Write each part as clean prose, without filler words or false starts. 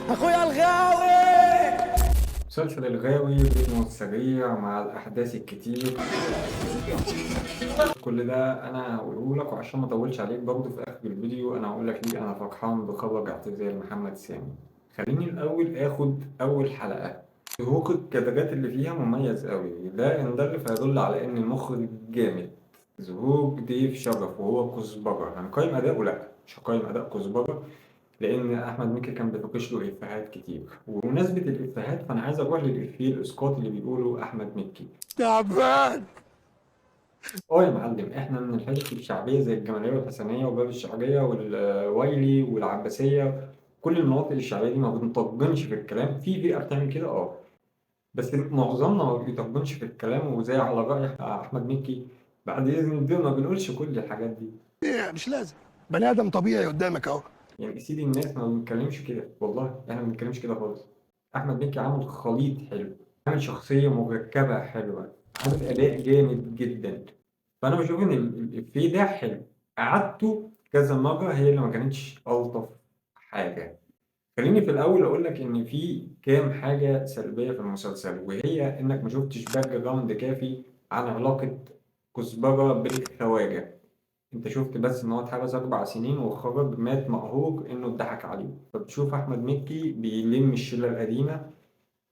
اخويا الغاوي. مسلسل الغاوي رتمه السريع مع الأحداث الكتير، كل ده أنا هقوله لك، وعشان ما أطولش عليك برضه في آخر الفيديو أنا هقول لك ليه أنا فرحان بخبر اعتزال محمد سامي. خليني الأول آخد أول حلقة. ظهور الكادرات اللي فيها مميز قوي، ده إن دل فيدل على إن المخرج جامد. ظهور ضيف شرف وهو كزبرة، هنقيم أداؤه؟ لأ، مش هقيم أداء كزبرة لأن أحمد مكي كان بيفرش له إفيهات كتير. وبمناسبة الإفيهات فأنا عايز أروح للإفيه الإسقاطي اللي بيقوله أحمد مكي. تعبان. يا معلم، إحنا من الحتت الشعبية زي الجمالية والحسنية وباب الشعرية والوايلي والعباسية، كل المناطق الشعبية دي ما بنطجنش في الكلام. في فئة بتعمل كده، بس معظمنا ما بيطجنش في الكلام، وزي على رأي أحمد مكي بعد إذن الدين ما بنقولش كل الحاجات دي. إيه، مش لازم، بني آدم طبيعي قدامك أهو. سيدي الناس ما بنتكلمش كده، والله إحنا ما بنتكلمش كده خالص. أحمد مكي عامل خليط حلو، عامل شخصية مركبة حلوة، عامل أداء جامد جدا. فأنا بشوف إن الإفيه ده حلو. قعدته كذا مرة هي اللي ما كانتش ألطف حاجة. خليني في الأول أقول لك إن في كام حاجة سلبية في المسلسل، وهي إنك ما شفتش background كافي عن علاقة كزبرة بالخواجة. أنت شفت بس إن هو اتحبس 4 سنين وخرج مات مقهور إنه اتضحك عليه. فبتشوف أحمد مكي بيلم الشلة القديمة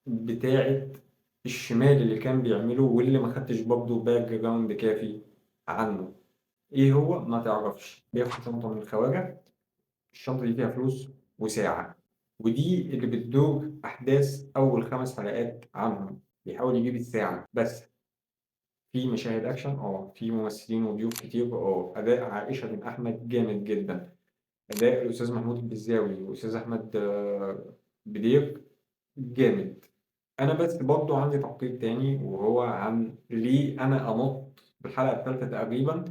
بتاعة الشمال اللي كان بيعمله واللي ما خدتش برضه background كافي عنه. إيه هو؟ ما تعرفش. بياخد شنطة من الخواجة، الشنطة دي فيها فلوس وساعة، ودي اللي بتدور أحداث أول 5 حلقات عنهم. بيحاول يجيب الساعة بس. في مشاهد أكشن، في ممثلين وضيوف كتير، أداء عائشة بن أحمد جامد جدا، أداء الأستاذ محمود البزاوي والأستاذ أحمد بدير جامد. أنا بس برضو عندي تعقيب تاني، وهو عن ليه أنا أنط بالحلقة الثالثة تقريبا،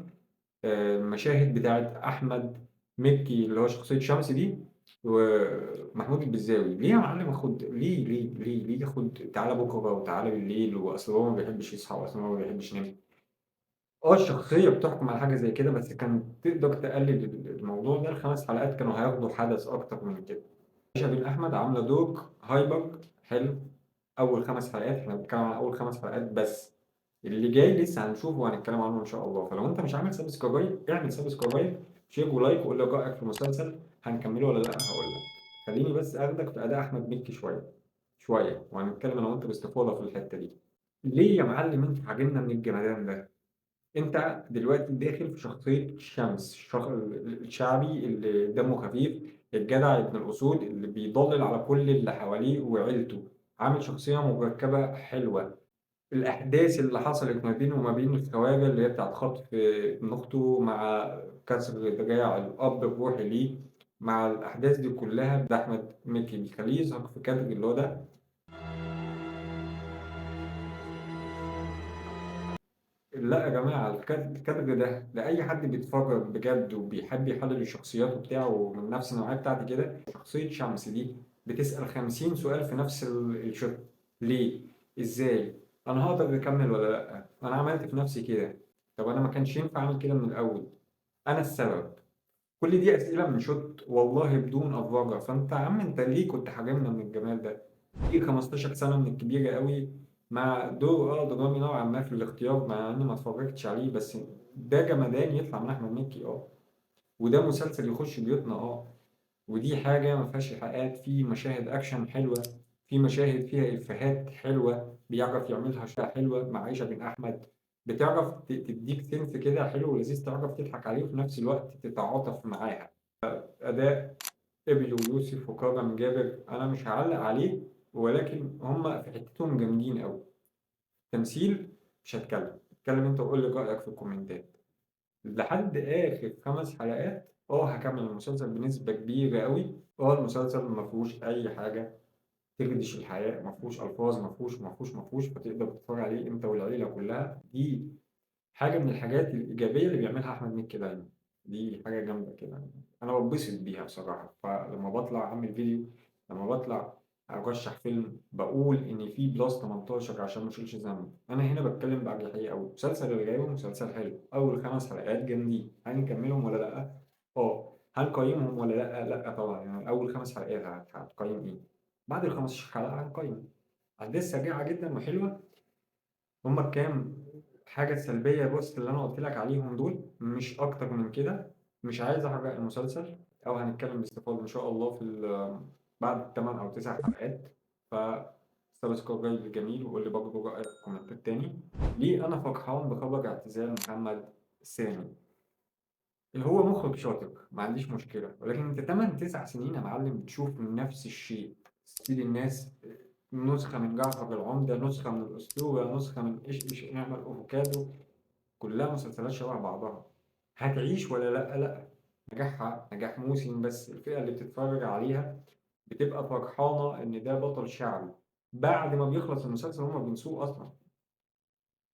المشاهد بتاعت أحمد مكي اللي هو شخصية شمس دي ومحمود البزاوي. ليه يا معلم اخد، ليه ليه ليه ليه اخد تعالى بكره وتعالى بالليل، واصل هو ما بيحبش يصحى واصل هو ما بيحبش ينام. الشخصية بتحكم على حاجة زي كده، بس كان تقدر تقلل الموضوع ده. ال5 حلقات كانوا هياخدوا حدث أكتر من كده. عائشة بن أحمد عاملة دور hyper حلو أول 5 حلقات، إحنا بنتكلم عن أول 5 حلقات بس، اللي جاي لسه هنشوفه وهنتكلم عنه إن شاء الله. فلو أنت مش عامل subscribe اعمل subscribe، share و like، وقول لي رأيك في المسلسل، هنكمله ولا لأ هقول لك. خليني بس أخدك في أداء أحمد مكي شوية شوية، وهنتكلم أنا وأنت باستفاضة في الحتة دي. ليه يا معلم أنت عاجبنا من الجمدان ده؟ أنت دلوقتي داخل في شخصية شمس، الشعبي اللي دمه خفيف، الجدع ابن الأصول اللي بيضلل على كل اللي حواليه وعيلته، عامل شخصية مركبة حلوة. الأحداث اللي حصلت ما بينه وما بين الخواجة اللي هي بتاعت خطف ابن أخته مع كسر دراع الأب الروحي ليه، مع الأحداث دي كلها ده أحمد مكي بيخليه يظهر في كادر اللي هو ده. لا يا جماعة، الكادر ده لأي حد بيتفرج بجد وبيحب يحلل الشخصيات وبتاعه من نفس النوعية بتاعتي كده. شخصية شمس دي بتسأل 50 سؤال في نفس الشوت، ليه؟ إزاي؟ أنا هقدر أكمل ولا لأ؟ أنا عملت في نفسي كده، طب أنا ما كانش ينفع أعمل كده من الأول، أنا السبب. كل دي أسئلة من شوت والله بدون أفورة. فأنت يا عم أنت ليه كنت حارمنا من الجمال ده؟ في 15 سنة من الكبيرة قوي مع دور درامي نوعا ما في الاختيار، مع إني ما اتفرجتش عليه، بس ده جمدان يطلع من أحمد مكي، وده مسلسل يخش بيوتنا، ودي حاجة ما فيهاش إيحاءات، في مشاهد أكشن حلوة، في مشاهد فيها إفيهات حلوة بيعرف يعملها شيء حلوة مع عائشة بن أحمد، بتعرف تديك سنس كده حلو ولذيذ، تعرف تضحك عليه وفي نفس الوقت تتعاطف معاها. أداء إبي ويوسف وكرم جابر أنا مش هعلق عليه، ولكن هم في حتتهم جامدين أوي. تمثيل مش هتكلم، اتكلم أنت وقول لي رأيك في الكومنتات. لحد آخر 5 حلقات هكمل المسلسل بنسبة كبيرة أوي. المسلسل ما فيهوش أي حاجة تخدش الحياة، ما فيهوش ألفاظ، ما فيهوش، ما فيهوش، ما فيهوش، فتقدر تتفرج عليه أنت والعيلة كلها. دي حاجة من الحاجات الإيجابية اللي بيعملها أحمد مكي دايما، دي حاجة جامدة كده، أنا بتبسط بيها بصراحة. فلما بطلع أعمل فيديو، لما بطلع أرشح فيلم، بقول إن في plus 18 عشان ما أشيلش ذنب. أنا هنا بتكلم بأريحية أوي. مسلسل الغاوي مسلسل حلو، أول 5 حلقات جامدين، هنكملهم ولا لأ؟ هنقيمهم ولا لأ؟ لأ طبعاً، أول 5 حلقات هتقيم إيه؟ بعد ال 15 حلقة هنقيم. احداث سريعة جدا وحلوه. هما كام حاجة سلبية بس اللي انا قلت لك عليهم دول، مش اكتر من كده. مش عايز احرق المسلسل، او هنتكلم باستفاضة ان شاء الله في بعد 8 او 9 حلقات. ف subscribe الجميل، وقول لي برضه رايك في الكومنتات تاني. ليه انا فرحان بخبر اعتزال محمد سامي؟ اللي هو مخرج شاطر، ما عنديش مشكلة، ولكن انت 8 9 سنين يا معلم بتشوف نفس الشيء، style الناس، نسخه من جعفر العمدة، نسخه من الاسطورة، نسخه من ايش ايش نعمل افوكادو، كلها مسلسلات شبه بعضها. هتعيش ولا لا؟ لا، نجاحها نجاح موسم بس، الفئة اللي بتتفرج عليها بتبقى فرحانة ان ده بطل شعبي. بعد ما بيخلص المسلسل هما بينسوه اصلا.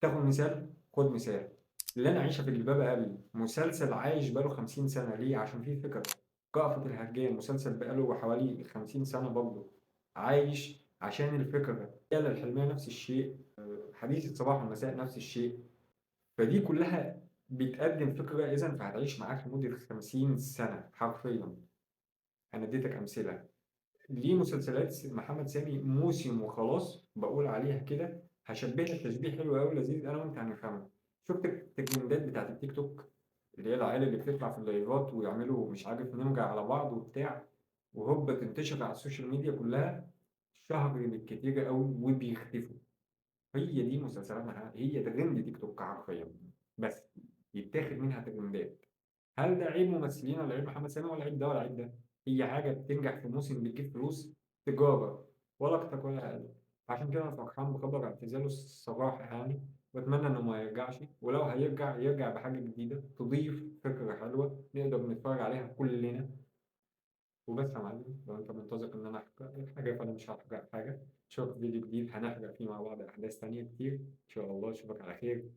تاخد مثال، خد مثال اللي انا عايشه في جلباب ابي، مسلسل عايش بقاله 50 سنة، ليه؟ عشان فيه فكرة. رأفت الهجان مسلسل بقاله حوالي 50 سنة برضه عايش عشان الفكرة. يالا الحلميه نفس الشيء، حديث الصباح والمساء نفس الشيء. فدي كلها بتقدم فكرة، اذا فهتعيش معاك لمدة 50 سنة حرفيا. انا اديتك امثلة ليه مسلسلات محمد سامي موسم وخلاص بقول عليها كده. هشبهها تشبيه حلو قوي لذيذ انا وانت هنفهمه. شفت الترندات بتاعت التيك توك اللي هي العيال اللي بتطلع في اللايفات ويعملوا مش عارف نمجة على بعض وبتاع، وهوب تنتشر على ال social media كلها شهر بالكتير قوي وبيختفوا. هي دي مسلسلات محمد، هي ترند تيك توك حرفيا، بس يتاخد منها ترندات. هل ده عيب ممثلين ولا عيب محمد سامي ولا عيب ده ولا عيب ده؟ هي حاجة بتنجح في موسم بتجيب فلوس، تجارة، ولا أكتر ولا أقل. عشان كده أنا فرحان بخبر اعتزاله الصراحة يعني، وأتمنى إنه ما يرجعش، ولو هيرجع يرجع بحاجة جديدة تضيف فكرة حلوة نقدر نتفرج عليها كلنا. وبس يا معلم، لو أنت منتظر إن أنا أحرق حاجة فأنا مش هحرق حاجة. أشوفك في فيديو جديد هنحرق فيه مع بعض أحداث تانية كتير إن شاء الله. أشوفك على خير.